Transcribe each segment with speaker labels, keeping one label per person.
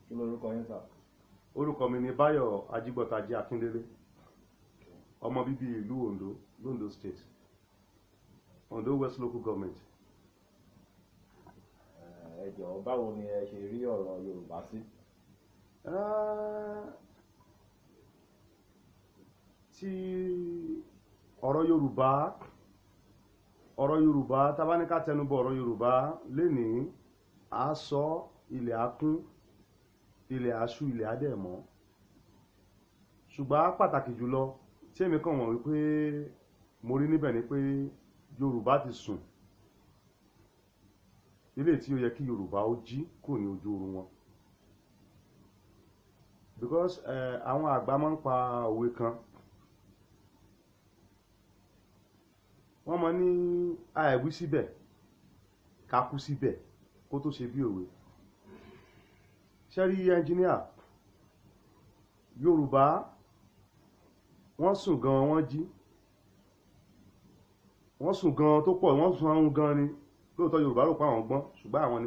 Speaker 1: Kí lorúkọ yín sà?
Speaker 2: Orúkọ mi ni Báyọ̀ Ajígbọ́tají Akíndélé, ọmọ bíbí ìlú Ondo, l'Ondo State, Ondo West Local Government.
Speaker 1: Ẹ jọ̀ọ́, báwo ni ẹ ṣe rí ọ̀rọ̀ Yorùbá sí?
Speaker 2: Tí ọ̀rọ̀ Yorùbá, ọ̀rọ̀ Yorùbá, tá bá ní ká tẹnubọ̀ ọ̀rọ̀ Yorùbá lénìí, à á sọ ilẹ̀ á kún, ilẹ̀ á ṣú, ilẹ̀ á dẹ̀ mọ́. Ṣùgbọ́n pàtàkì jùlọ tí èmi kàn mọ̀ wípé mo rí níbẹ̀ ni pé Yorùbá ti sùn. Ilé tí ó yẹ kí Yorùbá ó jí kúrò ní ojú oorun wọn. Because àwọn àgbà máa ń pa òwe kan. Wọ́n máa ní àìwí síbẹ̀, ká kú síbẹ̀ kó tó ṣe bí òwe. Ṣé rí engineer, Yorùbá wọ́n sùn gan, wọ́n jí. Wọ́n sùn gan tó pọ̀, wọ́n sùn ahun gan ni. Lóòótọ́ Yorùbá rò pé àwọn gbọ́n, ṣùgbọ́n àwọn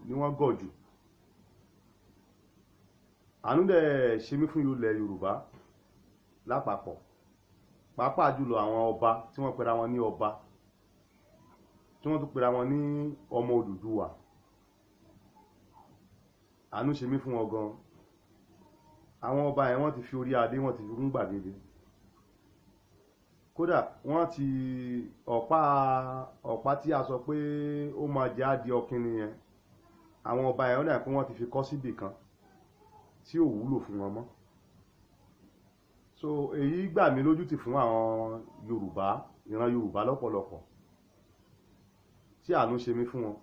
Speaker 2: ni wọ́n gọ̀ jù. Àánú dẹ̀ ṣe mí fún ilẹ̀ Yorùbá lápapọ̀. Pàápàá jùlọ àwọn ọba tí wọ́n pera wọn ní ọba, tí wọ́n tún pera wọn ní ọmọ Odùduwà. Àánú ṣe mí fún wọn gan. Àwọn ọba yẹn wọ́n ti fi orí adé, wọ́n ti fi kún gbàgede. Kódà wọ́n ti ọ̀pá tí a sọ pé ó máa jẹ́ adìẹ ọ̀kín yẹn. Àwọn ọba yẹn wọ́n dà pé wọ́n ti fi kọ́ síbì kan tí ò wúlò fún wọn mọ́. So èyí gbà mí lójú tì fún àwọn Yorùbá, ìran Yorùbá lọ́pọ̀lọpọ̀ tí àánú ṣe mí fún wọn.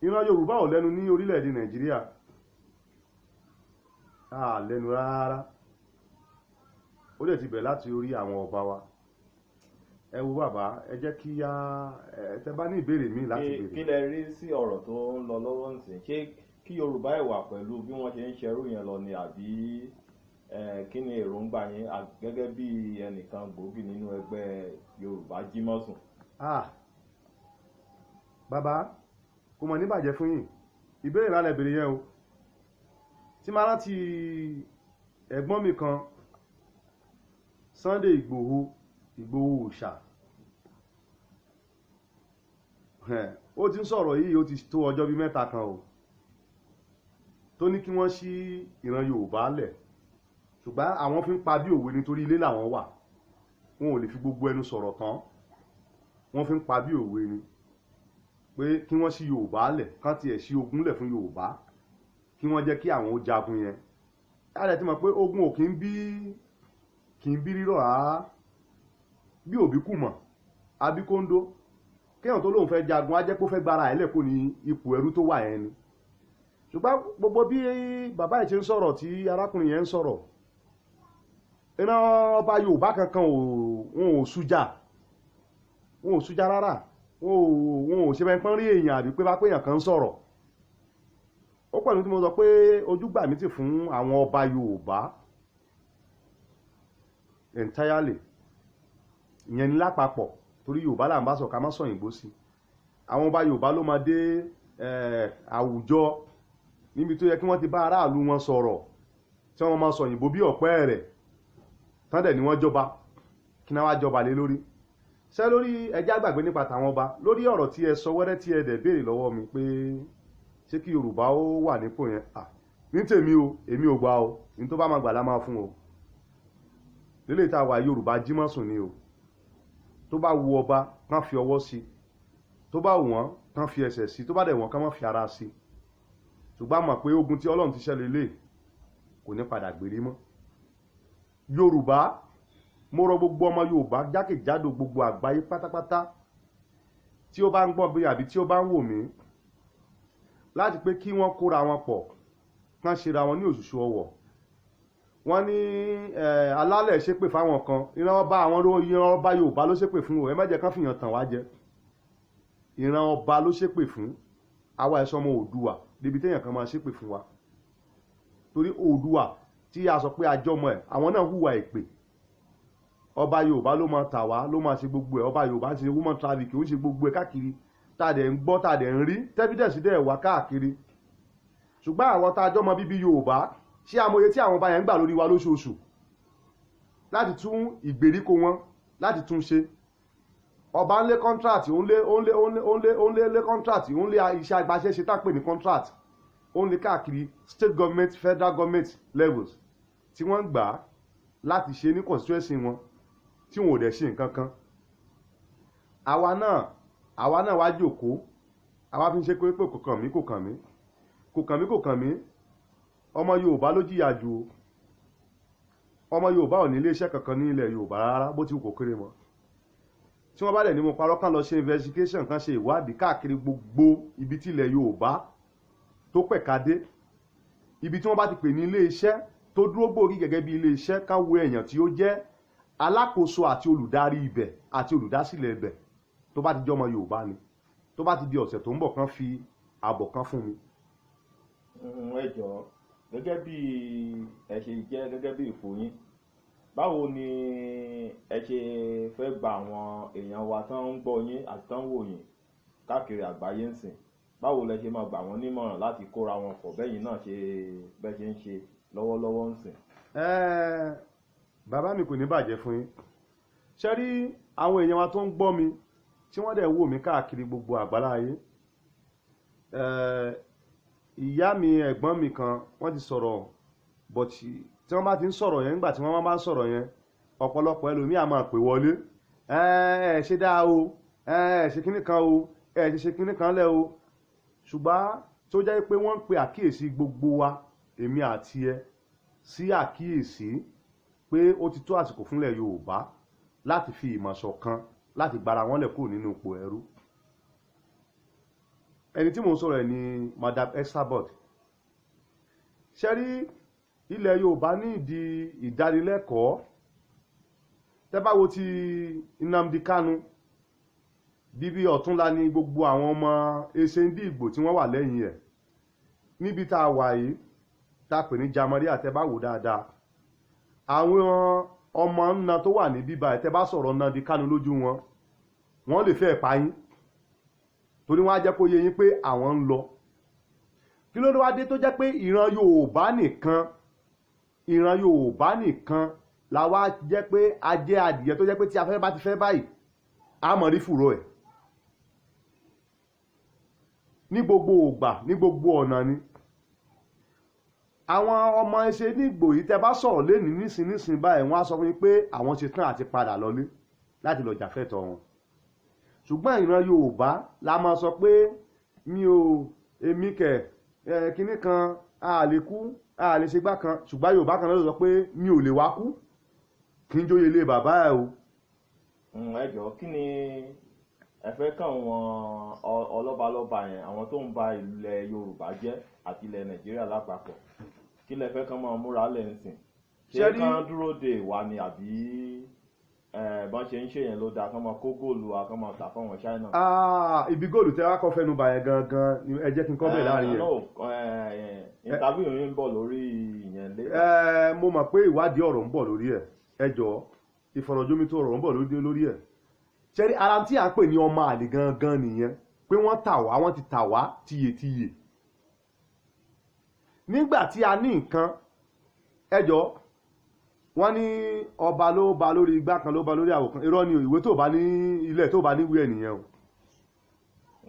Speaker 2: Ìran Yorùbá ò lẹ́nu ní orílẹ̀-èdè Nàìjíríà. A lẹ́nu rárá. Ó dẹ̀ ti bẹ̀rẹ̀ láti orí àwọn ọba wa. Ẹ wo bàbá, ẹ jẹ́ kí á, ẹ tẹ́ bá ní ìbéèrè míì láti béèrè.
Speaker 1: Kí lẹ rí sí ọ̀rọ̀ tó ń lọ lọ́wọ́ ǹsìn? Ṣé kí Yorùbá ẹ̀ wà pẹ̀lú bí wọ́n ṣe ń ṣerú yẹn lọ ni, àbí kí ni èròǹgbà yín gẹ́gẹ́ bí ẹnìkan gbòógì nínú ẹgbẹ́ Yorùbá Jímọ̀sùn?
Speaker 2: Ah, bàbá, kò mọ̀ ní bàjẹ́ fún yín. Ìbéèrè ńlá lẹ béèrè yẹn o. Tí máa rántí ẹ̀gbọ́n mi kan, Sunday Igboho, Igboho Òòṣà. Ó ti ń sọ̀rọ̀ yìí, ó ti tó ọjọ́ bí mẹ́ta kan o. Tó ní kí wọ́n ṣí ìran Yorùbá lẹ̀. Ṣùgbọ́n àwọn fi ń pa bí òwe nítorí ilé làwọn wà. Wọn ò lè fi gbogbo ẹnu sọ̀rọ̀ tán. Wọ́n fi ń pa bí òwe ni. Pé kí wọ́n ṣí Yorùbá lẹ̀, kán tiẹ̀ ṣí ogun lẹ̀ fún Yorùbá. Kí wọ́n jẹ́ kí àwọn ó jagun yẹn. A dẹ̀ ti mọ̀ pé ogun ò kí ń bí, kì í bí rírọ̀ rárá. Bí òbí kù mọ̀, àbí kóńdó. Kéèyàn tó lóun fẹ́ jagun á jẹ́ pé ó fẹ́ gbára ẹ̀ lẹ̀ kó ní ipò ẹrú tó wà yẹn ni. Ṣùgbọ́n gbogbo bí bàbá yìí ṣe ń sọ̀rọ̀ tí arákùnrin yẹn ń sọ̀rọ̀, ìran ọba Yorùbá kankan ò, wọn ò sújà. Wọn ò sújà rárá. Wọn ò ṣe bẹ́ẹ̀ pọ́n rí èèyàn àbí pé bá pé èèyàn kan ń sọ̀rọ̀. Ó pẹ̀lú tí mo sọ pé ojú gbà mí tì fún àwọn ọba Yorùbá entirely. Ìyẹn ni lápapọ̀ torí Yorùbá là ń bá sọ ká má sọ òyìnbó sí. Àwọn ọba Yorùbá ló máa dé àwùjọ níbi tó yẹ kí wọ́n ti bá aráàlú wọn sọ̀rọ̀ tí wọ́n máa sọ òyìnbó bí ọ̀pẹ rẹ̀. Tán dẹ̀ ni wọ́n jọba. Kí ni wọ́n á jọba lé lórí? Ṣé lórí ẹjẹ́ àgbàgbé nípa tàwọn ọba? Lórí ọ̀rọ̀ tí ẹ sọ wẹ́rẹ́ tí ẹ dẹ̀ béèrè lọ́wọ́ mi pé ṣé kí Yorùbá ó wà nípò yẹn? À, ní tèmi o, èmi ò gbà o. Ní tó bá máa gbà lá máa fún o. Lílé tá a wà Yorùbá Jímọ̀sùn ni o. Tó bá wu ọba, kán fi ọwọ́ sí. Tó bá wù wọ́n, kán fi ẹsẹ̀ sí. Tó bá dẹ̀ wọ́n, kán má fi ara sí. Ṣùgbọ́n a mọ̀ pé ogun tí Ọlọ́run ti ṣẹlẹ̀ lé kò ní padà gbèrè mọ́. Yorùbá, mo rọ gbogbo ọmọ Yorùbá jákèjádò gbogbo àgbáyé pátápátá tí ó bá ń gbọ́ bí àbí tí ó bá ń wò mí láti pé kí wọ́n kóra wọn pọ̀, kán ṣera wọn ní òṣùṣù ọwọ̀. Wọ́n ní alálẹ̀ ṣépè fáwọn kan, ìran ọba àwọn ló, ìran ọba Yorùbá ló ṣépè fún o, ẹ má jẹ́ kán fìyàn tàn wá jẹ. Ìran ọba ló ṣépè fún. Àwa ẹ̀ṣọ́ ọmọ Oòduà débi téèyàn kan máa ṣépè fún wa. Torí Oòduà tí a sọ pé àjọmọ ẹ̀, àwọn náà hùwà èpè. Ọba Yorùbá ló máa tà wá, ló máa ṣe gbogbo ẹ̀. Ọba Yorùbá ń ṣe human trafficking, ó ń ṣe gbogbo ẹ̀ káàkiri. Tá a dẹ̀ ń gbọ́, tá a dẹ̀ ń rí, evidence dẹ̀ wá káàkiri. Ṣùgbọ́n àwọn tá a jọmọ bíbí Yorùbá, ṣé amòye tí àwọn ọba yẹn ń gbà lórí wa lóṣooṣù láti tún ìgbèríko wọn láti tún ṣe? Ọba ń lé contract, ó ń lé ó ń lé ó ń lé ó ń lé ó ń lé lé contract, ó ń lé iṣẹ́ agbaṣẹ́ṣe tá a pè ní contract, ó ń lé káàkiri state government, federal government levels tí wọ́n ń gbà á láti ṣe ní constituency wọn, tí wọn ò dẹ̀ ṣe nǹkan kan. Àwa náà wá jókòó, àwa fi ń ṣe pé kò kàn mí, kò kàn mí, kò kàn mí, kò kàn mí. Ọmọ Yorùbá ló jìyà jù o. Ọmọ Yorùbá ò ní iléeṣẹ́ kankan ní ilẹ̀ Yorùbá rárá, bó ti wù kó kéré mọ́. Tí wọ́n bá dẹ̀ ní mo parọ́, kán lọ ṣe investigation, kan ṣe ìwádìí káàkiri gbogbo ibi tí ilẹ̀ Yorùbá tó pẹ̀ka dé, ibi tí wọ́n bá ti pè ní iléeṣẹ́ tó dúró gbòógì gẹ́gẹ́ bí iléeṣẹ́, ká wo èèyàn tí ó jẹ́ alákòóso àti olùdarí ibẹ̀ àti olùdásílẹ̀ ibẹ̀. Tó bá ti jẹ́ ọmọ Yorùbá ni, tó bá ti di ọ̀sẹ̀ tó ń bọ̀, kán fi àbọ̀ kan fún mi.
Speaker 1: Ẹ jọ̀ọ́, gẹ́gẹ́ bí ẹ ṣe jẹ́, gẹ́gẹ́ bí ipò yín, báwo ni ẹ ṣe fẹ́ gba àwọn èèyàn wa tán ń gbọ́ yín àti tán ń wò yín káàkiri àgbáyé ń sìn? Báwo lẹ ṣe máa gbà wọ́n nímọ̀ràn láti kóra wọn pọ̀ bẹ́yìn náà ṣe bẹ́ẹ̀ ṣe ń ṣe lọ́wọ́lọ́wọ́ ń sìn?
Speaker 2: Ẹ́ẹ̀, bàbá mi, kò ní bàjẹ́ fún yín. Ṣe rí àwọn èèyàn wa tó ń gbọ́ mi, tí wọ́n dẹ̀ wò mí káàkiri gbogbo àgbáláyé, ìyá mi, ẹ̀gbọ́n mi kan, wọ́n ti sọ̀rọ̀ bọ̀tì. Tí wọ́n bá ti ń sọ̀rọ̀ yẹn, nígbà tí wọ́n bá ń sọ̀rọ̀ yẹn, ọ̀pọ̀lọpọ̀ ẹlòmíì á máa pè wọlé: "Ẹ ẹ ṣe dáa o, ẹ ẹ ṣe kíní kan o, ẹ ṣe ṣe kíní kan lẹ́ o." Ṣùgbọ́n tó jẹ́ pé wọ́n ń pe àkíyèsí gbogbo wa, èmi àti ẹ, sí àkíyèsí pé ó ti tó àsìkò fúnlẹ̀ Yorùbá láti fi ìmọ̀ ṣọ̀kan, láti gbára wọn lẹ̀ kúrò nínú ipò ẹrú. Ẹni tí mò ń sọ̀rọ̀ ẹ̀ ni Madam Esabod. Ṣe rí ilẹ̀ Yorùbá ní ìdí ìdánilẹ́kọ̀ọ́. Tẹ́ bá wo ti Nnamdi Kanu, bíbí ọ̀túnla ni gbogbo àwọn ọmọ Esendi Ìgbò tí wọ́n wà lẹ́yìn ẹ̀ níbi tá a wà yìí, tá a pè ní Jamaria. Tẹ́ bá wò dáadáa, àwọn ọmọ ńnà tó wà ní bíbá ẹ̀, tẹ́ bá sọ̀rọ̀ Nnamdi Kanu lójú wọn, wọ́n lè fẹ́ pa yín, torí wọ́n á jẹ́ kó yé yín pé àwọn ń lọ. Kí ló dé wá dé tó jẹ́ pé ìran Yorùbá nìkan, ìran Yorùbá nìkan la wá jẹ́ pé a jẹ́ adìyẹ tó jẹ́ pé tí afẹ́fẹ́ bá ti fẹ́ báyìí, a mọ̀ rí fùrọ̀ ẹ̀ ní gbogbo ògbà, ní gbogbo ọ̀nà ni? Àwọn ọmọ ẹsẹ̀ nígbò yìí, tẹ́ bá sọ̀rọ̀ lẹ́ni nísìn nísìn báyìí, wọ́n á sọ fún yín pé àwọn ṣe tán àti padà lọlé láti lọ jàfẹ́tọ̀ wọn. Ṣùgbọ́n ìran Yorùbá la máa sọ pé mi ò, èmi kẹ̀ ẹ kinní kan, a lè kú, a lè ṣe gbá kan. Ṣùgbọ́n Yorùbá kan ló sọ pé mi ò lè wá kú kí n jóye ilé bàbá ẹ o.
Speaker 1: Ẹ jọ̀ọ́, kí ni ẹ fẹ́ kàn wọn ọlọ́balọ́ba yẹn, àwọn tó ń ba ilẹ̀ Yorùbá jẹ́ àti ilẹ̀ Nàìjíríà lápapọ̀? Kí lẹ fẹ́ kàn máa múra lẹ̀ ń sìn? Ṣé
Speaker 2: Ṣé
Speaker 1: kán dúró de ìwà ni, àbí bọ́n ṣe ń ṣe yẹn ló dáa, kán máa kó góòlù wa, kán máa tà fáwọn China?
Speaker 2: Ah, ibi góòlù tẹ́ wá kọ́ fẹ́nu bà yẹn gangan ni ẹ jẹ́ kí n kọ́ bẹ̀ láàrin yẹn.
Speaker 1: No, interview yín ń bọ̀ lórí ìyẹn later.
Speaker 2: Ẹ, mo mọ̀ pé ìwádìí ọ̀rọ̀ ń bọ̀ lórí ẹ̀. Ẹ jọ̀ọ́, ìfọ̀rọ̀jomitoro ọ̀rọ̀ ń bọ̀ lórí ẹ̀. Ṣe rí ara tí à ń pè ní ọmọ àlè gangan nìyẹn, pé wọ́n tà wá, wọ́n ti tà wá tiyètiyè nígbà tí a ní nǹkan. Ẹ jọ̀ọ́, wọ́n ní ọba ló ba lórí igbá kan, ló ba lórí àwò kan. Irọ́ ni o. Ìwé tó bá ní ilẹ̀, tó bá níwèé ẹ̀ nìyẹn o.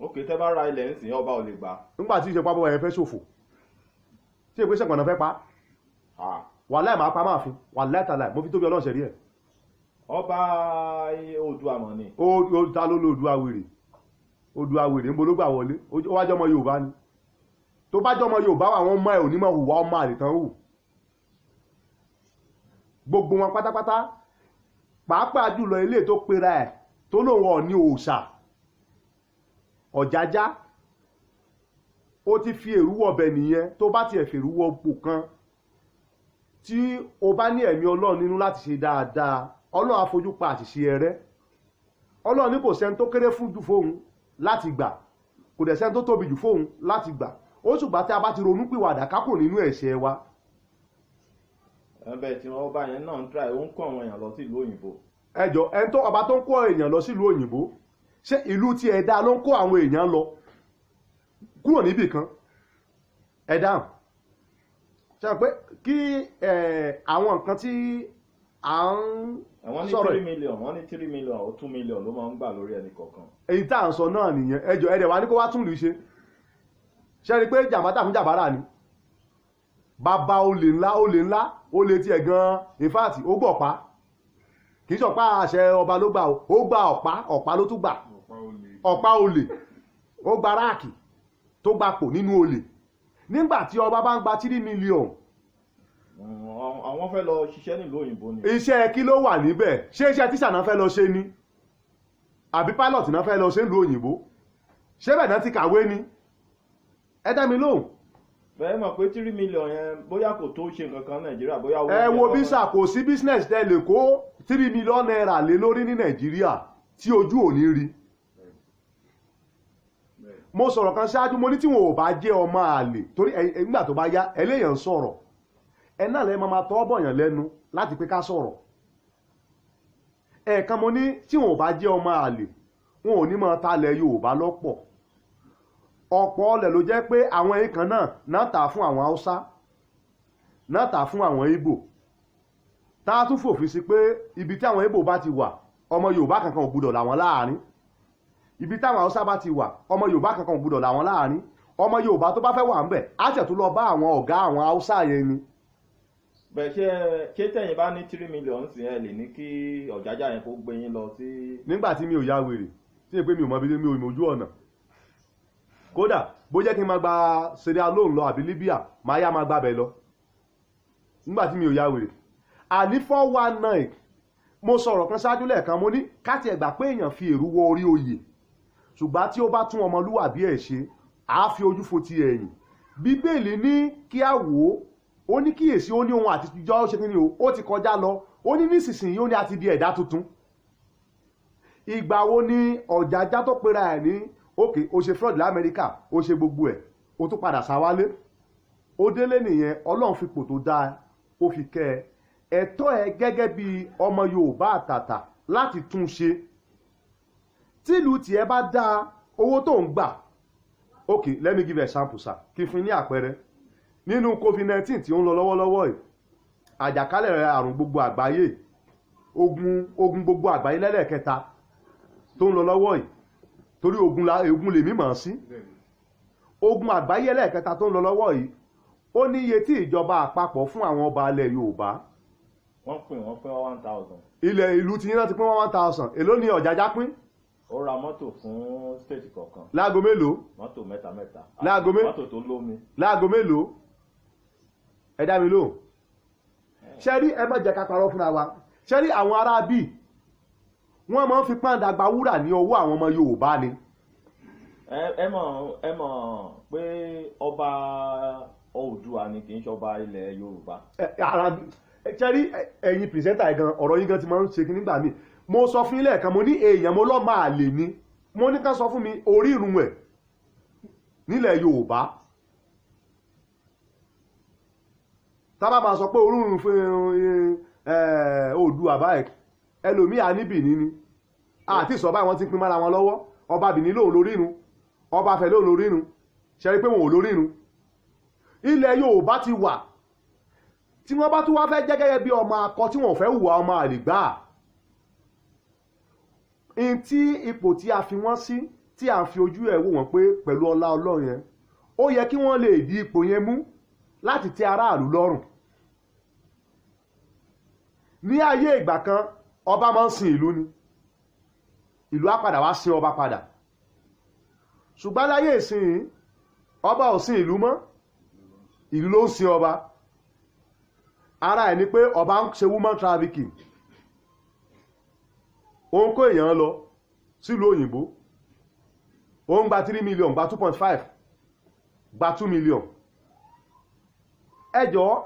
Speaker 1: Ok, tẹ́ bá ra ilẹ̀ ń sìn, ọba ò lè gbà?
Speaker 2: Nígbà tí ìṣèpá bọ́ ẹ fẹ́ ṣòfò, tí èpè ṣẹ̀pọ̀nà fẹ́ pa,
Speaker 1: Ah,
Speaker 2: wàláì máa pa máa fún, wàláì tàláì, mo fi tóbi Ọlọ́run ṣẹ̀rí ẹ̀.
Speaker 1: Ọba Oòduà mọ̀ ni.
Speaker 2: Ó ta ló lo Oòduà wèrè? Oòduà wèrè ń bo ló gbà wọlé? Ó wá jọmọ Yorùbá ni. Tó bá jọmọ Yorùbá, àwọn ọmọ ẹ̀ ò ní mọ̀ hùwà ọmọ àlè tán hù, gbogbo wọn pátápátá, pàápàá jùlọ ilé tó pera ẹ̀ tó lóun Ọ̀ọ̀ni òòṣà Ọ̀jájá. Ó ti fi èrú wọ̀bẹ̀ nìyẹn. Tó bá tiẹ̀ fèrú wọ pò kan, tí o bá ní ẹ̀mí Ọlọ́run nínú láti ṣe dáadáa, Ọlọ́run á fojú pa àṣìṣe ẹ rẹ́. Ọlọ́run ní kò sẹ́ni tó kéré fún jù fóun láti gbà, kò dẹ̀ sẹ́ni tó tóbi jù fóun láti gbà ó. Ṣùgbọ́n tí a bá ti ronú pìwàdà ká kúrò nínú ẹ̀ṣẹ̀ wa.
Speaker 1: Ẹbẹ tí ọba yẹn náà ń try, ó ń kó àwọn èèyàn lọ sí ìlú òyìnbó.
Speaker 2: Ẹjọ́, ẹni tó ọba tó ń kó èèyàn lọ sílùú òyìnbó, ṣé ìlú tí ẹ dá ló ń kó àwọn èèyàn lọ kúrò níbì kan? Ẹ dáhùn. Ṣe pé kí àwọn nǹkan tí à ń
Speaker 1: Wọ́n ní
Speaker 2: sọ̀rọ̀
Speaker 1: 3 million, wọ́n ní 3 million or 2 million ló máa ń gbà lórí ẹnì kọ̀ọ̀kan.
Speaker 2: Èyí tá à ń sọ náà nìyẹn. Ẹjọ́ ẹ̀dẹ̀ wa ní kó wá tún lù ú ṣe. Ṣe rí i pé jàmbá tà fún jàmbára ni bàbá olè ńlá, olè ńlá, olè tiẹ̀ gan-an. In fact, ó gbọ̀ pa, kì í ṣọ̀pá àṣẹ ọba ló gbà o, ó gba ọ̀pá, ọ̀pá ló tún gbà.
Speaker 3: Ọ̀pá olè.
Speaker 2: Ọ̀pá olè, ó gba ráàkì tó gbapò nínú olè nígbà tí ọba bá ń gba 3 million.
Speaker 1: Àwọn fẹ́ lọ ṣiṣẹ́ nílùú òyìnbó ni.
Speaker 2: Iṣẹ́ kí ló wà níbẹ̀? Ṣé iṣẹ́ tíṣà náà fẹ́ lọ ṣe ni, àbí pilot náà fẹ́ lọ ṣe nílùú òyìnbó? Ṣé bẹ́ẹ̀ náà ti kàwé ni? Ẹ dá mi lóhùn.
Speaker 1: Bẹ́ẹ̀ mọ̀ pé 3 million yẹn, bóyá kò tó ṣe nǹkan kan Nàìjíríà, bóyá owó
Speaker 2: Ẹ
Speaker 1: oúnjẹ
Speaker 2: wo
Speaker 1: lọ́wọ́.
Speaker 2: bísà, kò sí business tẹ́ lè kó ₦3 million lé lórí ní Nàìjíríà tí ojú ò ní rí. Mo sọ̀rọ̀ kan ṣáájú, mo ní tí wọn ò bá jẹ́ ọmọ àlè, torí nígbà tó bá yá, ẹlẹ́yàn ń sọ̀rọ̀, ẹ náà lẹ́ máa tọ́ bọ̀yàn lẹ́nu láti pé ká sọ̀rọ̀ ẹ̀ẹ̀kan. Mo ní tí wọn ò bá jẹ́ ọmọ àlè, wọn ò ní máa talẹ̀ Yorùbá lọ́pọ̀. Ọ̀pọ̀ ọlẹ̀ ló jẹ́ pé àwọn ẹ̀kan náà náà tà fún àwọn Haúsá, náà tà fún àwọn Ìgbò, tá a tún fòfin sí pé ibi tí àwọn Ìgbò bá ti wà, ọmọ Yorùbá kankan ò gbúdọ̀ làwọn láàrin. Ibi táwọn Haúsá bá ti wà, ọmọ Yorùbá kankan ò gbúdọ̀ làwọn láàrin. Ọmọ Yorùbá tó bá fẹ́ wà ńbẹ̀, á tẹ̀ tó lọ bá àwọn ọ̀gá àwọn Haúsá yẹn ni.
Speaker 1: Bẹ́ẹ̀ ṣé tẹ̀yin bá ní 3 million sí, ẹ lè ní kí Ọ̀jájá yẹn kó gbé yín lọ sí?
Speaker 2: Nígbà tí mi ò ya wèrè, tí èpè mi ò mọ ibi tí mi ò mọ ojú ọ̀nà, kódà bó jẹ́ kí n máa gba Sierra Leone lọ àbí Libya, máa yá máa gbàbẹ̀ lọ nígbà tí mi ò ya wèrè. Àní 419, mo sọ̀rọ̀ kan ṣáájú lẹ́ẹ̀kan, mo ní káti ẹ̀gbà pé èèyàn fi èrú wọ orí oyè, ṣùgbọ́n tí ó bá tún ọmọlúwàbí ẹ̀ ṣe, àá fi ojú fo ti ẹ̀yìn. Bíbélì ní kí á wò ó, ó ní kíyèsí, ó ní ohun àtijọ́ ó ṣe kí ni o, ó ti kọjá lọ. Ó ní nísinsìnyí, ó ní a ti di ẹ̀dá tuntun. Ìgbà wo ni Ọ̀jájá tó pera ẹ̀ ní òkè, ó ṣe fraud lamẹ́ríkà, ó ṣe gbogbo ẹ̀, ó tún padà sáwálé, ó délé nìyẹn. Ọlọ́run fipò tó dáa, ó fi kẹ́ ẹ. Ẹ̀tọ́ ẹ gẹ́gẹ́ bí ọmọ Yorùbá àtàtà láti tún ṣe tílùú tiẹ̀ bá dáa, owó tó ń gbà. Ok, let me give you example, sir. Kí n fún yín ní àpẹẹrẹ nínú COVID-19 tí ó ń lọ lọ́wọ́lọ́wọ́ yìí, àjàkálẹ̀ àrùn gbogbo àgbáyé, ogun gbogbo àgbáyé lẹ́lẹ́kẹta tó ń lọ lọ́wọ́ yìí, torí ogun la ogun lèmi mọ̀ sí, ogun àgbáyé ẹlẹ́ẹ̀kẹta tó ń lọ lọ́wọ́ yìí, ó ní iye tí ìjọba àpapọ̀ fún àwọn ọba ilẹ̀ Yorùbá.
Speaker 1: Wọ́n pín 1,000.
Speaker 2: Ilẹ̀ ìlú tí yín náà ti pín 1,000. Èló ni Ọ̀jájá pín?
Speaker 1: Ó ra mọ́tò fún state kọ̀ọ̀kan.
Speaker 2: Láago mélòó?
Speaker 1: Mọ́tò mẹ́ta mẹ́ta. Mọ́tò tó lómi.
Speaker 2: Láago mélòó? Ẹ dá mi lóhùn. Ṣe rí, ẹ má jẹ́ ká parọ́ fúnra wa. Ṣe rí àwọn ará bíi wọ́n máa ń fi pàǹdà gba wúrà ní ọwọ́ àwọn ọmọ Yorùbá ni.
Speaker 1: Ẹ mọ̀ pé ọba Oòduà ni, kì í ṣọba ilẹ̀ Yorùbá.
Speaker 2: Ara ṣe rí, ẹ̀yin presenter ẹ̀ gan, ọ̀rọ̀ yín gan ti máa ń ṣe kí nígbà míì. Mo sọ fún yín lẹ́ẹ̀kan, mo ní èèyàn, mo lọ́ máa lè ní, mo ní ká sọ fún mi orírun ẹ̀ nílẹ̀ Yorùbá. Tábà máa sọ pé orírun fún Oòduà báyìí, ẹlòmíà ní Bìní ni àti ìsọ báyìí, wọ́n ti pín mára wọn lọ́wọ́. Ọba Bìní lòun lórírun, ọba Ifẹ̀ lòun lórírun. Ṣe rí pé wọn ò lórírun? Ilẹ̀ Yorùbá ti wà tí wọ́n bá tún wá fẹ́ jẹ́ gẹ́gẹ́ bí ọmọ akọ tí wọ́n fẹ́ hùwà ọmọ àlè gbà in tí ipò tí a fi wọ́n sí, tí a fi ojú ẹ̀ wò wọ́n pé pẹ̀lú ọlá Ọlọ́run yẹn, ó yẹ kí wọ́n lè di ipò yẹn mú láti tẹ́ aráàlú lọ́rùn. Ní ayé ìgbà kan, ọba máa ń sin ìlú ni, ìlú á padà wá sin ọba padà. Ṣùgbọ́n láyé ìsìn, ọba ò sin ìlú mọ́, ìlú ló ń sin ọba. Ara ẹ̀ ni pé ọba ń ṣe woman trafficking, ó ń kó èèyàn lọ sílùú òyìnbó, ó ń gba 3 million, gba 2.5, gba 2 million. Ẹ jọ̀ọ́,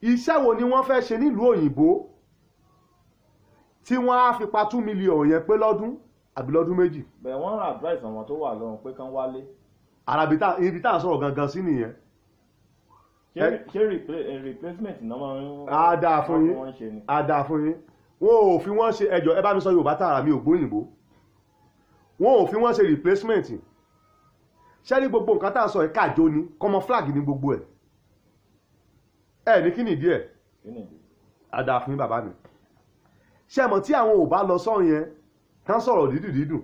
Speaker 2: iṣẹ́ wo ni wọ́n fẹ́ ṣe nílùú òyìnbó tí wọ́n á fi pa 2 million yẹn pé lọ́dún àbí lọ́dún 2?
Speaker 1: Bẹ́ẹ̀, wọ́n advice àwọn tó wà lọ́rùn pé kán wálé.
Speaker 2: Ara ibi tá à ń sọ̀rọ̀ gangan sí nìyẹn.
Speaker 1: Ṣé replacement náà máa ń
Speaker 2: Á dáa fún yín.
Speaker 1: wọ́n ń ṣe ni?
Speaker 2: Á dáa fún yín. Wọn ò fi wọ́n ṣe ẹjọ́. Ẹ bá mi sọ Yorùbá tààrà, mi ò gbóyìnbó. Wọn ò fi wọ́n ṣe replacement. Ṣé ní gbogbo nǹkan tá à ń sọ ẹ̀ káàjó ni, camouflage ní gbogbo ẹ̀. Ẹ ní kí nìdí ẹ̀?
Speaker 1: Kí nìdí?
Speaker 2: Àdá fún bàbá mi. Ṣé mọ̀ tí àwọn ò bá lọ sọ́run yẹn, kán sọ̀rọ̀ dídùn dídùn,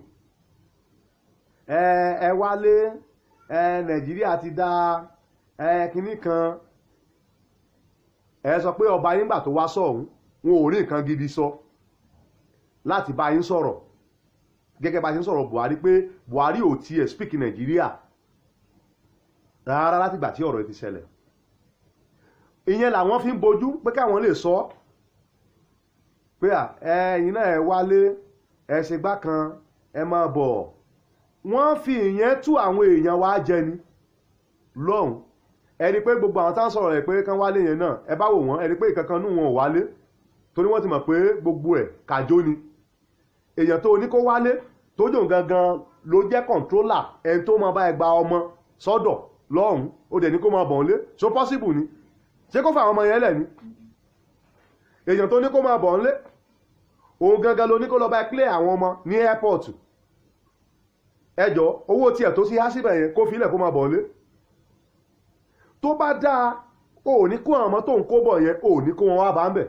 Speaker 2: ẹ ẹ wálé, ẹ Nàìjíríà ti dá ẹ kinní kan. Ẹ sọ pé ọba yín gbà tó wá sọ̀hún, wọn ò rí nǹkan gidi sọ láti bá yín sọ̀rọ̀, gẹ́gẹ́ bá ṣe ń sọ̀rọ̀ Buhari pé Buhari ò tiẹ̀ speak Nàìjíríà rárá látìgbà tí ọ̀rọ̀ yìí ti ṣẹlẹ̀. Ìyẹn làwọn fi ń bojú pé káwọn lè sọ pé à ẹ̀yin náà, ẹ wálé, ẹ ṣe gbá kan, ẹ máa bọ̀. Wọ́n fi ìyẹn tú àwọn èèyàn wa jẹ ni lọ́hùn. Ẹni pé gbogbo àwọn tá ń sọ̀rọ̀ rẹ̀ pé kán wálé yẹn náà, ẹ bá wò wọ́n, ẹni pé ìkankan nù wọn ò wálé, torí wọ́n ti mọ̀ pé gbogbo ẹ̀ kàjó ni. Èèyàn tó ní kó wálé, tó jò gangan ló jẹ́ controller, ẹni tó máa bá ẹ gba ọmọ sọ́dọ̀ lọ́hùn, ó dẹ̀ ní kó máa bọ̀ ń lé. So possible ni? Ṣé kó fà àwọn ọmọ yẹn lẹ̀ ni? Èèyàn tó ní kó máa bọ̀ ń lé, òun gangan ló ní kó lọ bá clear àwọn ọmọ ní airport. Ẹjọ́ owó tiẹ̀ tó sí há síbẹ̀ yẹn, kó filẹ̀ kó máa bọ̀ ń lé. Tó bá dáa, ò ní kó àwọn ọmọ tó ń kó bọ̀ yẹn, ò ní kó wọn wá bá ń bẹ̀.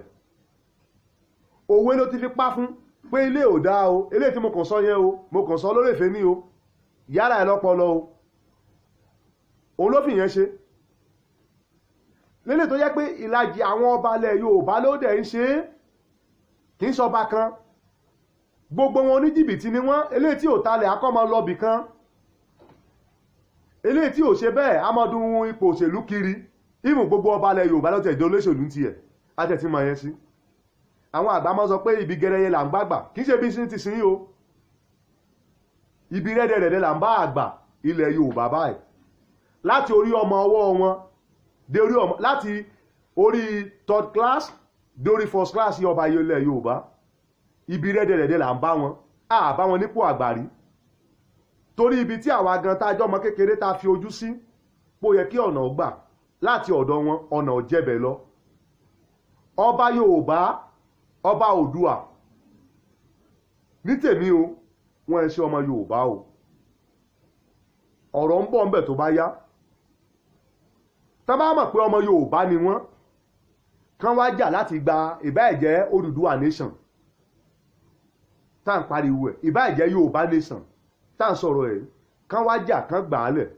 Speaker 2: Òwe ló ti fi pa fún pé ilé ò dáa o. Eléyìí tí mo kàn sọ yẹn o, mo kàn sọ lórí èfé ní o, yàrá ẹ lọ́pọlọ o. Òun ló fi yẹn ṣe lélẹ̀ tó jẹ́ pé ìlàjì àwọn ọba ilẹ̀ Yorùbá ló dẹ̀ ń ṣe é. Kì í ṣọba kan, gbogbo wọn oníjìbìtì ni wọ́n. Eléyìí tí ò talẹ̀ akọ́mọ lọ́bì kan, eléyìí tí ò ṣe bẹ́ẹ̀ amọ̀dún ipò òṣèlú kiri. Ìmù gbogbo ọba ilẹ̀ Yorùbá ló tẹ̀ jẹ́ olóṣèlú tiẹ̀ á tẹ̀ tí mọ yẹn sí. Àwọn àgbà máa sọ pé ibi gẹrẹyẹ là ń gbàgbà, kì í ṣe bí sí ti sin o, ibi rẹ́dẹ̀rẹ́dẹ́ là ń bá àgbà ilẹ̀ Yorùbá báyìí. Láti orí ọmọ ọwọ́ wọn dé orí ọmọ, láti orí third class dé orí first class ọba ilẹ̀ Yorùbá, ibi rẹ́dẹ̀rẹ́dẹ́ là ń bá wọn. Á bá wọn nípò àgbàrí, torí ibi tí àwa gan tá a jọ ọmọ kékeré tá a fi ojú sí pó yẹ kí ọ̀nà gbà láti ọ̀dọ̀ wọn, ọ̀nà òjẹ̀bẹ̀ lọ. Ọba Yorùbá, ọba Oòduà ní tèmi o, wọ́n ẹ ṣe ọmọ Yorùbá o. Ọ̀rọ̀ ń bọ̀ ńbẹ̀ tó bá yá. Tá bá mọ̀ pé ọmọ Yorùbá ni wọ́n, kán wá jà láti gba ìbá ẹ̀jẹ̀ Odùduwà nation tá à ń pariwo ẹ̀, ìbá ẹ̀jẹ̀ Yorùbá nation tá à ń sọ̀rọ̀ ẹ̀, kán wá jà, kán gbà á lẹ̀.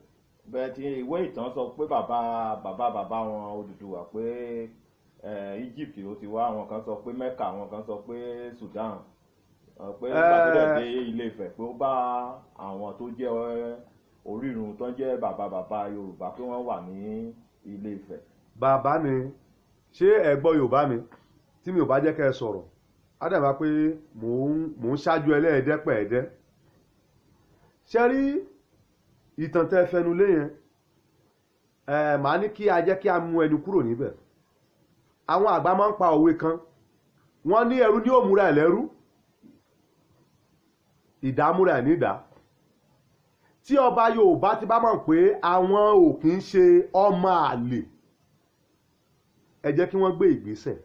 Speaker 1: Bẹ́ẹ̀ tí ìwé ìtàn sọ pé bàbá bàbá bàbá wọn Odùduwà pé Egypt ló ti wá, àwọn kan sọ pé Mecca, àwọn kan sọ pé Sudan, pé nígbà tó dẹ̀ dé Ilé Ifẹ̀ pé ó bá àwọn tó jẹ́ orírun tó jẹ́ bàbá bàbá Yorùbá pé wọ́n wà ní Ilé Ifẹ̀.
Speaker 2: Bàbá mi, ṣé ẹ gbọ́ Yorùbá mi? Tí mi ò bá jẹ́ kẹ́ ẹ sọ̀rọ̀, á dàbá pé mò ń ṣáájú ẹlẹ́ẹ̀dẹ́pẹ̀ẹ́dẹ́. Ṣe rí ìtàn tẹ́ fẹnu lé yẹn, ẹ màá ní kí a jẹ́ kí a mú ẹnu kúrò níbẹ̀. Àwọn àgbà máa ń pa òwe kan, wọ́n ní ẹrú ní òmùra ẹ̀ lẹ́rú, ìdámúra ẹ̀ nídàá. Tí ọba Yorùbá ti bá mọ̀ pé àwọn ò kì í ṣe ọmọ àlè, ẹ jẹ́ kí wọ́n gbé ìgbésẹ̀.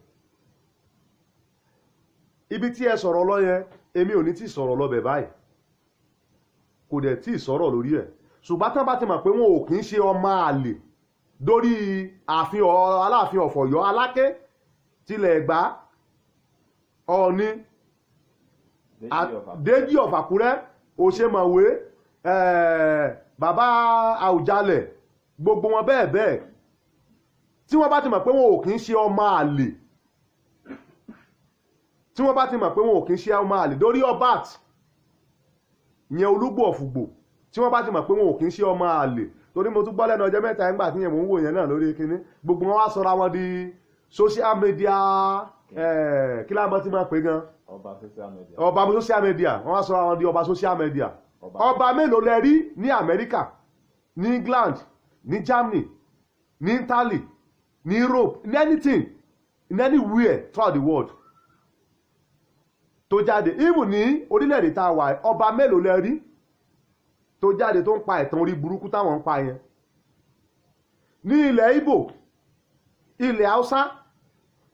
Speaker 2: Ibi tí ẹ sọ̀rọ̀ lọ yẹn, èmi ò ní tí sọ̀rọ̀ lọ bẹ̀ báyìí, kò dẹ̀ tí sọ̀rọ̀ lórí ẹ̀. Ṣùgbọ́n tán bá ti mọ̀ pé wọn ò kì í ṣe ọmọ àlè dórí ààfin Aláàfin ọ̀fọ̀yọ́, Aláké tilẹ̀ Ẹ̀gbá, Ọọ̀ni, Déjì of Àkúrẹ́, Òṣèmọ̀wé, bàbá Àwùjalẹ̀, gbogbo wọn bẹ́ẹ̀ bẹ́ẹ̀, tí wọ́n bá ti mọ̀ pé wọn ò kì í ṣe ọmọ àlè, tí wọ́n bá ti mọ̀ pé wọn ò kì í ṣe ọmọ àlè dórí Ọbat yẹn, Olúgbò ọ̀fùgbò, tí wọ́n bá ti mọ̀ pé wọn ò kì í ṣe ọmọ àlè, torí mo tún gbọ́ lẹ́nu ọjọ́ mẹ́ta nígbà tí yẹn mò ń wò yẹn náà lórí kinní, gbogbo wọn wá sọra wọn di social media, kí láwọn ti máa pè gan?
Speaker 1: Ọba social media.
Speaker 2: Ọba social media. Wọ́n wá sọra wọn di ọba social media. Ọba mélòó lẹ rí ní Amẹ́ríkà, ní England, ní Germany, ní Italy, ní Europe, ní anything, in anywhere throughout the world tó jáde? Even ní orílẹ̀-èdè tá a wà, ọba mélòó lẹ rí tó jáde tó ń pa ẹ̀tàn orí burúkú táwọn ń pa yẹn? Ní ilẹ̀ Ìgbò, ilẹ̀ Haúsá,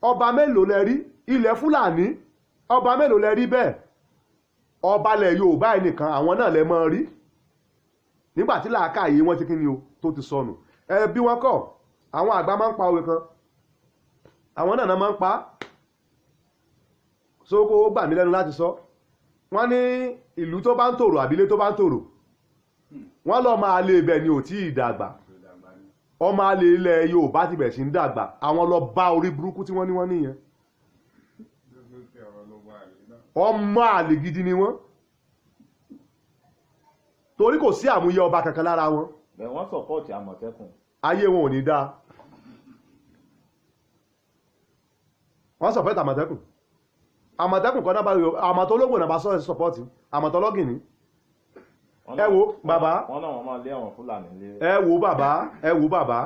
Speaker 2: ọba mélòó lẹ rí? Ilẹ̀ Fúlàní, ọba mélòó lẹ rí bẹ́ẹ̀? Ọba ilẹ̀ Yorùbá ẹ̀ nìkan, àwọn náà lẹ mọ́ rí. Nígbà tí làákàyè wọn ti kí ni o tó ti sọnù. Ẹ bí wọn kọ́, àwọn àgbà máa ń pa òwe kan, àwọn náà máa ń pa á. Sóko ó gbà mí lẹ́nu láti sọ. Wọ́n ní ìlú tó bá ń tòrò àbílé tó bá ń tòrò, wọ́n lọ máa lé ibẹ̀ ni ò tí ì dàgbà. Ọmọ àlè ilẹ̀ Yorùbá ti bẹ̀ sí ń dàgbà. Àwọn lọ bá orí burúkú tí wọ́n ní wọ́n nìyẹn. Ọmọ àlè gidi ni wọ́n, torí kò sí àmúyẹ ọba kankan lára wọn.
Speaker 1: Bẹ́ẹ̀ wọ́n sọ̀pọ̀tì Àmọ̀tẹ́kùn.
Speaker 2: Ayé wọn ò ní dáa. Wọ́n sọ̀pọ̀tì Àmọ̀tẹ́kùn. Àmọ̀tẹ́kùn kan náà bá àmọ̀tọ́ ológun náà bá sọ̀pọ̀tì àmọ̀tọ́ lọ́gìnní. Ẹ wo bàbá.
Speaker 1: Wọ́n náà wọ́n máa lé àwọn Fúlàní lé.
Speaker 2: Ẹ wo bàbá, ẹ wo bàbá.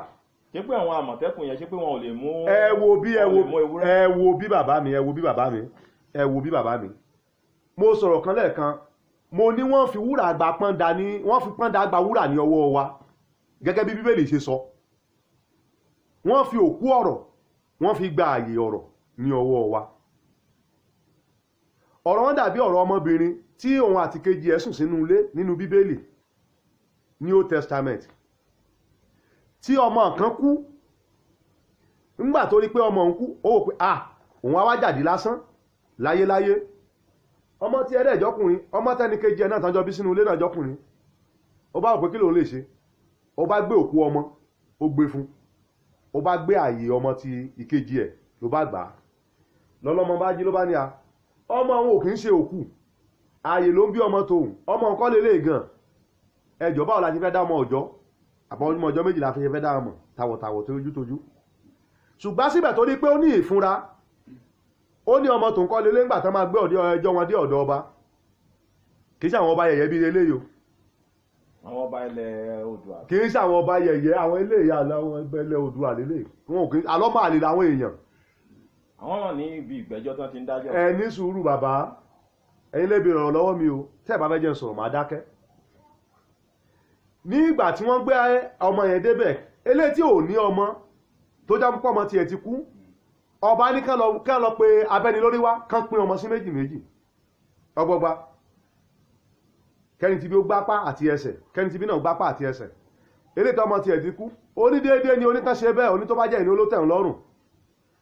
Speaker 1: Ṣé pé àwọn Àmọ̀tẹ́kùn yẹn, ṣé pé wọn ò lè mú,
Speaker 2: ẹ wo bí, ẹ wo,
Speaker 1: wọn ò lè mú ewúrẹ́?
Speaker 2: Ẹ wo bí bàbá mi, ẹ wo bí bàbá mi, ẹ wo bí bàbá mi. Mo sọ̀rọ̀ kan lẹ́ẹ̀kan, mo ní wọ́n fi wúrà gba pọ́ńdà ní, wọ́n fi pọ́ńdà gba wúrà ní ọwọ́ wa, gẹ́gẹ́ bí Bíbélì ṣe sọ. Wọ́n fi òkú ọ̀rọ̀, wọ́n fi gba àyè ọ̀rọ̀ ní ọwọ́ wa. Ọ̀rọ̀ wọn dàbí ọ̀rọ̀ ọmọbìnrin tí òun àti kejì ẹ̀ sùn sínú ilé nínú Bíbélì ní Old Testament, tí ọmọ kan kú. Ńgbà tó rí pé ọmọ òun kú, ó wò pé ah, òun á wá jáde lásán láyéláyé. Ọmọ tí ẹ̀rẹ́ ìjọkùnrin, ọmọ tẹ́ni kejì ẹ̀ náà tán jọ bí sínú ilé náà jọkùnrin. Ó bá wò pé kí lòun lè ṣe. Ó bá gbé òkú ọmọ, ó gbé fún. Ó bá gbé àyè ọmọ ti ìkejì ẹ̀ ló bá gbà á. Lọ́lọ́mọ bá jí ló bá ní a, ọmọ òun ò kì í ṣe òkú, ààyè ló ń bí ọmọ tòun, ọmọ nǹkan lélẹ̀ gan. Ẹjọ́ báwo la ti fẹ́ dá ọmọ ọjọ́ àbọ̀ ọmọ ọjọ́ méjìlá fi fẹ́ dá ọmọ tàwọ̀tàwọ̀ tójú tójú. Ṣùgbọ́n síbẹ̀ tó ní pé ó ní ìfúnra, ó ní ọmọ tòun kọ́ lélẹ̀ ńgbà tán máa gbé ẹjọ́ wọn dé ọ̀dọ̀ ọba. Kì í ṣe àwọn ọba yẹ̀yẹ́ bíi eléyìí o.
Speaker 1: Àwọn ọba ilẹ̀ Oòduà.
Speaker 2: Kì í ṣe àwọn ọba yẹ̀yẹ́, àwọn eléyìí àwọn ọba ilẹ̀ Oòduà lélẹ̀. Wọn ò kì í alọ́mọ àlè làwọn èèyàn.
Speaker 1: Àwọn náà ní ibi ìgbẹ́jọ́ tán ti ń dájọ́.
Speaker 2: Ẹ ní sùúrù bàbá, ẹ̀yin lè béèrè ọ̀rọ̀ lọ́wọ́ mi o, tẹ́ ẹ bá fẹ́ jẹ́ n sọ̀rọ̀ màá dákẹ́. Ní ìgbà tí wọ́n gbé ọmọ yẹn débẹ̀, eléyìí tí ò ní ọmọ tó já púpọ̀ ọmọ tiẹ̀ ti kú, ọba ní kán lọ pé abẹ́nilórí wá, kán pín ọmọ sí méjì méjì ọgbọgba. Kẹ́ni tí bí ó gbápá àti ẹsẹ̀, kẹ́ni tí bí náà gbápá àti ẹsẹ̀. Eléyìí tó ọmọ tiẹ̀ ti kú, ó ní déédéé ni oníkan ṣe bẹ́ẹ̀, oní tó bá jẹ́ ìní olótẹ̀ ńlọ́rùn.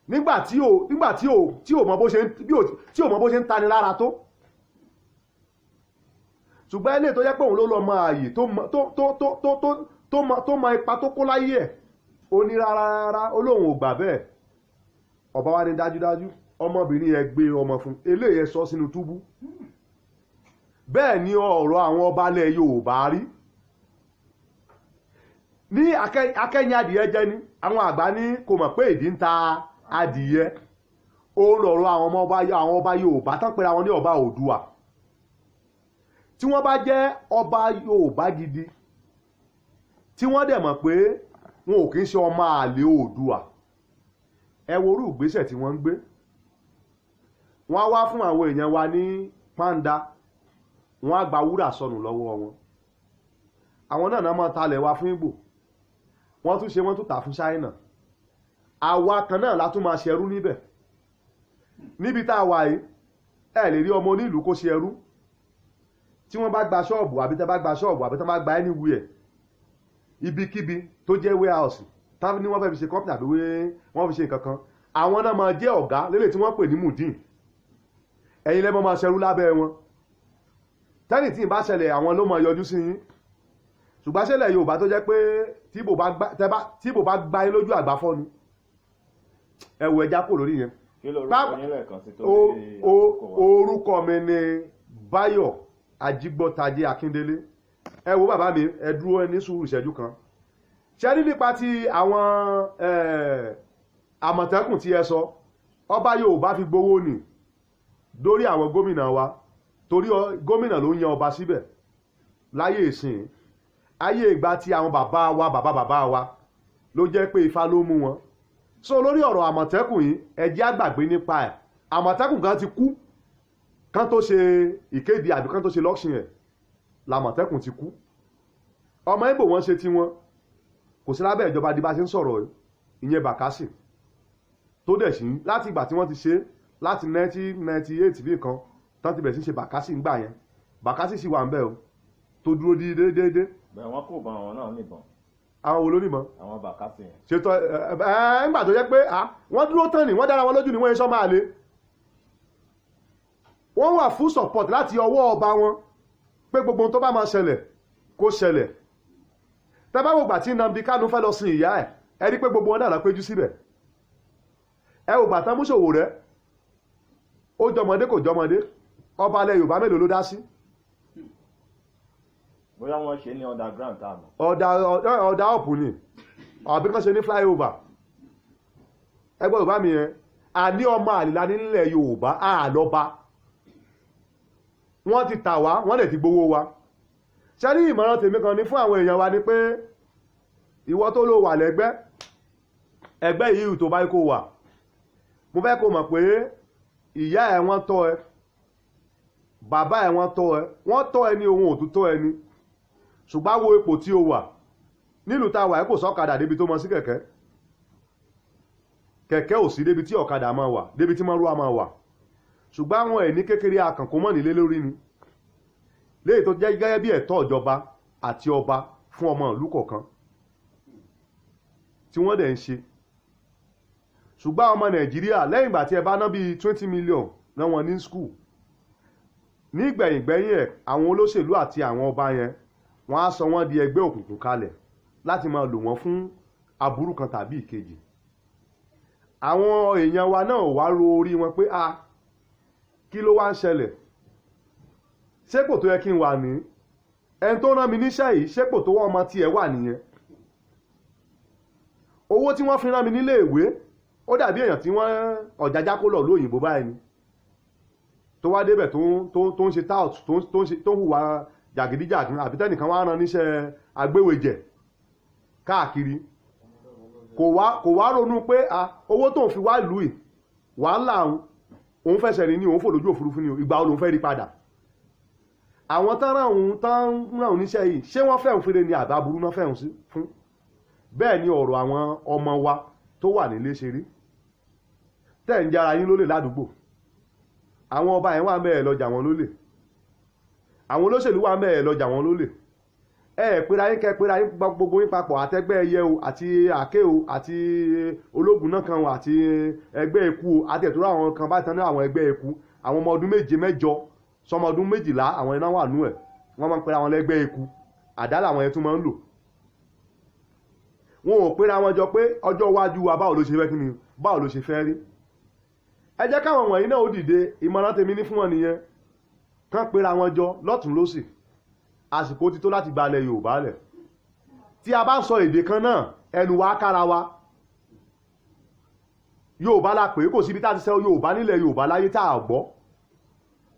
Speaker 2: Nígbà tí ò, nígbà tí ò, tí ò mọ bó ṣe ń, bí ò, tí ò mọ bó ṣe ń tani lára tó. Ṣùgbọ́n eléyìí tó jẹ́ pé òun ló lọ mọ ààyè tó mọ, tó, tó, tó, tó, tó, tó mọ, tó mọ ipa tó kó láyé ẹ̀, ó ní rárá rárá, ó lóun ò gbà bẹ́ẹ̀. Ọba wa ní dájúdájú, ọmọbìnrin yẹn gbé ọmọ fún, eléyìí yẹn sọ sínú túbú. Bẹ́ẹ̀ ni ọ̀rọ̀ àwọn ọba ilẹ̀ Yorùbá rí. Ní akẹ́yìn adìyẹ jẹ́ ni, àwọn àgbà ní kò mọ̀ pé ìdí ń ta adìyẹ. Ó lọ̀rọ̀ àwọn ọmọ ọba, àwọn ọba Yorùbá tán pera wọn ní ọba Oòduà. Tí wọ́n bá jẹ́ ọba Yorùbá gidi, tí wọ́n dẹ̀ mọ̀ pé wọn ò kí ń ṣe ọmọ àlè Oòduà, ẹ wo orú ìgbésẹ̀ tí wọ́n ń gbé. Wọ́n á wá fún àwọn èèyàn wa ní pàǹdà, wọ́n á gba wúrà sọnù lọ́wọ́ wọn. Àwọn náà máa talẹ̀ wa fún Ìgbò, wọ́n tún ṣe, wọ́n tún tà fún Ṣáínà. Àwa kan náà la tún máa ṣerú níbẹ̀. Níbi tá a wà yìí, ẹ lè rí ọmọ onílùú kó ṣe ẹrú. Tí wọ́n bá gba ṣọ́ọ̀bù àbí tẹ́ bá gba ṣọ́ọ̀bù àbí tẹ́ bá gba anywhere, ibikíbi tó jẹ́ warehouse, táwọn ní wọ́n fẹ́ fi ṣe company àbí wọ́n fi ṣe nǹkan kan, àwọn náà máa jẹ́ ọ̀gá lélẹ̀ tí wọ́n pè ní mudin. Ẹ̀yin lẹ́mọ́ máa ṣerú lábẹ́ wọn. Tẹ́nì tí ì bá ṣẹlẹ̀, àwọn ló máa yọjú sí yín. Ṣùgbọ́n ṣẹlẹ̀ Yorùbá tó jẹ́ pé tí ìbò bá gbá, tẹ́ bá, tí ìbò bá gbá yín lójú àgbáfọ́ ni. Ẹ wo ẹja kò lórí yẹn.
Speaker 1: Kí lorúkọ yín lẹ́ẹ̀kan sí tó lórí àkókò wa?
Speaker 2: Orúkọ mi ni Báyọ̀ Ajígbọ́tadé Akíndélé. Ẹ wo bàbá mi, ẹ dúró ẹ ní sùúrù ìṣẹ́jú kan. Ṣé ní nípa ti àwọn Àmọ̀tẹ́kùn tí ẹ sọ, ọba Yorùbá fi gbowó nì lórí àwọn gómìnà wa, torí gómìnà ló ń yan ọba síbẹ̀ láyé ìsìn. Ayé ìgbà tí àwọn bàbá wa, bàbá bàbá wa ló jẹ́ pé Ifá ló mú wọn. So lórí ọ̀rọ̀ Àmọ̀tẹ́kùn yìí, ẹ jẹ́ á gbàgbé nípa ẹ̀. Àmọ̀tẹ́kùn kan ti kú kán tó ṣe ìkéde àbí kán tó ṣe lọ́ọ̀ṣìn ẹ̀, làmọ̀tẹ́kùn ti kú. Ọmọ Ìgbò wọn ṣe tiwọn, kò sí lábẹ́ ìjọba di bá ṣe ń sọ̀rọ̀ yìí, ìyẹn Bàkásì tó dẹ̀ sí láti ìgbà tí wọ́n ti ṣe láti 1998 bí nǹkan tán ti bẹ̀rẹ̀ sí ṣe Bàkásì ńgbà yẹn. Bàkásì sì wà ń bẹ̀ o, tó dúró déédéé.
Speaker 1: Bẹ́ẹ̀ wọ́n kò bá àwọn náà níbọn.
Speaker 2: Àwọn wo ló níbọn?
Speaker 1: Àwọn Bàkásì yẹn.
Speaker 2: Ṣètò ẹ ńgbà tó jẹ́ pé wọ́n dúró tán ni, wọ́n dára wọn lójú ni, wọ́n yẹn sọ máa le. Wọ́n wà full support láti ọwọ́ ọba wọn pé gbogbo ohun tó bá máa ṣẹlẹ̀ kó ṣẹlẹ̀. Tẹ́ bá wo gbà tí Nnamdi Kanu fẹ́ lọ sin ìyá ẹ̀, ẹ rí pé gbogbo wọn náà péjú síbẹ̀. Ẹ ò gbà tán mú Sowore, ó jọmọdé kò jọmọdé, ọba alẹ́ Yorùbá mélòó ló dá sí?
Speaker 1: Bóyá wọ́n ṣe ní underground tá a mọ̀.
Speaker 2: Ọ̀dà ọ̀pù ni, àbí kan ṣe ní flyover. Ẹgbẹ́ Yorùbá mi yẹn, a ní ọmọ àlìlá nílẹ̀ Yorùbá, àlọ́ba. Wọ́n ti tà wá, wọ́n lè ti gbowó wa. Ṣé ní ìmọ̀ràn tèmi kan ní fún àwọn èèyàn wa ni pé ìwọ tó ló wà lẹ́gbẹ́ ẹgbẹ́ yìí tó bá kó wà, mo fẹ́ kó mọ̀ pé ìyá ẹ̀ wọ́n tọ́ ẹ, bàbá ẹ̀ wọ́n tọ́ ẹ, wọ́n tọ́ ẹ ní ohun òtútọ́ ẹ ní. Ṣùgbọ́n wo ipò tí o wà nílùú tá a wà, ẹ kò sọ́kadà débi tó mọ sí kẹ̀kẹ́. Kẹ̀kẹ́ ò sí débi tí ọ̀kadà máa wà, débi tí mọ́rúwá máa wà. Ṣùgbọ́n àwọn ẹ̀ ní kékeré akànkó mọ́ nílé lórí ni, léyìí tó jẹ́ gẹ́gẹ́ bí ẹ̀tọ́ ìjọba àti ọba fún ọmọ ìlú kọ̀ọ̀kan tí wọ́n dẹ̀ ń ṣe. Ṣùgbọ́n ọmọ Nàìjíríà, lẹ́yìn ìgbà tí ẹ bá ná bíi 20 million náà wọn ní school, nígbẹ̀yìngbẹ̀yìn ẹ̀, àwọn olóṣèlú àti àwọn ọba yẹn, wọ́n á sọ wọ́n di ẹgbẹ́ òkùnkùn kalẹ̀ láti máa lò wọ́n fún aburú kan tàbí ìkejì. Àwọn èèyàn wa náà wá ro orí wọn pé a kí ló wá ń ṣẹlẹ̀? Ṣépò tó yẹ kí n wà ní ẹni tó rán mi níṣẹ́ yìí, ṣépò tó wọ́n ọmọ tiẹ̀ wà nìyẹn? Owó tí wọ́n fi rán mi nílé ìwé, ó dàbí èèyàn tí wọ́n ọ̀jájá kó lọ lóyìnbó báyìí ni, tó wá débẹ̀ tó ń ṣe tout, tó ń hùwà jàgídíjàgan, àbí tẹ́nìkan wá rán níṣẹ́ agbéwèjẹ̀ káàkiri, kò wá ronú pé owó tó ń fi wá ìlú yìí, wàhálà òun fẹsẹ̀ rìn ní òun fò lójú òfurufú ni, ìgbà wo lòun fẹ́ rí padà? Àwọn tán rán òun níṣẹ́ yìí, ṣé wọ́n fẹ́ òun fèrè ni àbá burú náà fẹ́ òun sí fún? Bẹ́ẹ̀ ni ọ̀rọ̀ àwọn ọmọ wa tó wà nílé ṣe rí. Tẹ́ ń jára yín lólè ládùúgbò, àwọn ọba yẹn wà mẹ́ẹ̀ lọ́jà wọn lólè, àwọn olóṣèlú wà mẹ́ẹ̀ lọ́jà wọn lólè. Ẹ pera yín, kẹ pera yín gbogbo yín papọ̀, àtẹgbẹ́ ẹyẹ o, àti àké o, àti ológun náà kan o, àti ẹgbẹ́ eku o, àti ẹ̀tọ́ àwọn kan bá tán ní àwọn ẹgbẹ́ eku, àwọn ọmọ ọdún 7 mẹ́jọ sọmọ ọdún 12, àwọn iná wà nú ẹ̀, wọ́n máa ń pera wọn lẹ́gbẹ́ eku, àdá làwọn yẹn tún máa ń lò. Wọn ò pera wọn jọ pé ọjọ́ iwájú wa báwo ló ṣe fẹ́ kí ni, báwo ló ṣe fẹ́ rí. Ẹ jẹ́ káwọn wọ̀nyí náà ó dìde. Ìmọ̀ràn tèmi ní fún wọn nìyẹn, kán pera wọn jọ lọ́tùn lósì. Àsìkò ti tó láti gbalẹ̀ Yorùbá lẹ̀. Tí a bá ń sọ èdè kan náà, ẹnu wa kára wa. Yorùbá la pè é, kò síbi tá a ti sọ Yorùbá nílẹ̀ Yorùbá láyé tá a gbọ́.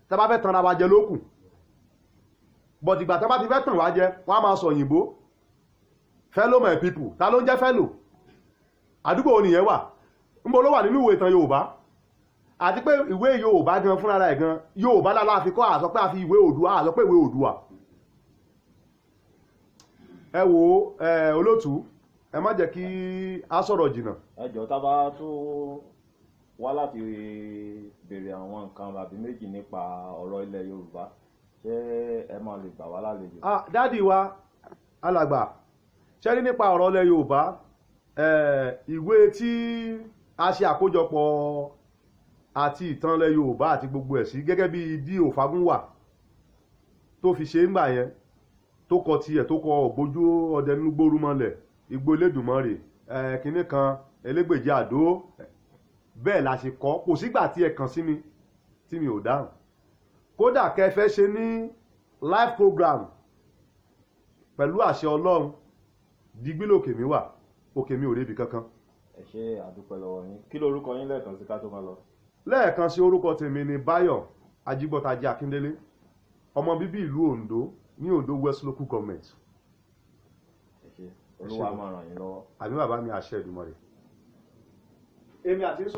Speaker 2: Tá a bá fẹ́ tanra wa jẹ lókù, bọ̀dìgbà tá a bá ti fẹ́ tàn wá jẹ, wọ́n á máa sọ òyìnbó. Fellow my people, ta ló ń jẹ́ fellow? Àdúgbò wo nìyẹn wà? Ńbo ló wà nínú ìwé ìtàn Yorùbá? Àti pé ìwé Yorùbá gan fúnra rẹ̀ gan, Yorùbá lálá fi kọ́, àsọ pé a fi ìwé Oòduà, àsọ pé ìwé Oòduà. Ẹ wo olótú, ẹ má jẹ́ kí a sọ̀rọ̀ jìnnà.
Speaker 1: Ẹ jọ̀ọ́, tá bá tó wá láti béèrè àwọn nǹkan àbí méjì nípa ọ̀rọ̀ ilẹ̀ Yorùbá, ṣé ẹ máa lè gbà wá lálejò?
Speaker 2: Dádì wa alàgbà, ṣé ní nípa ọ̀rọ̀ ilẹ̀ Yorùbá, ìwé tí a ṣe àkójọpọ̀ àti ìtàn ilẹ̀ Yorùbá àti gbogbo ẹ̀ sí gẹ́gẹ́ bí D.O. Fágúnwà tó fi ṣe ń gbà yẹn, tó kọ tiẹ̀, tó kọ ògbójú ọdẹ nínú gbórúmọlẹ̀, igbó Elédùmarè, kinní kan elégbèjì àdó, bẹ́ẹ̀ la ṣe kọ́. Kò sígbà tí ẹ kàn sí mi tí mi ò dáhùn. Kódà kẹ́ fẹ́ ṣe ní live program, pẹ̀lú àṣẹ Ọlọ́run, digbí lòkè mi wà, òkè mi ò rébi kankan.
Speaker 1: Ẹ ṣé, àdúpẹ́ lọ́wọ́ yín. Kí lorúkọ yín lẹ́ẹ̀kan sí ká tó máa lọ?
Speaker 2: Lẹ́ẹ̀kan sí, orúkọ tèmi ni Báyọ̀ Ajígbọ́tajé Akíndélé, ọmọ bíbí ìlú Oǹdó ní Oǹdó West Local Government.
Speaker 1: Ẹ ṣé, Olúwa máa ràn yín lọ́wọ́.
Speaker 2: Àbí bàbá mi, àṣẹ Èdùmàrè. Èmi àti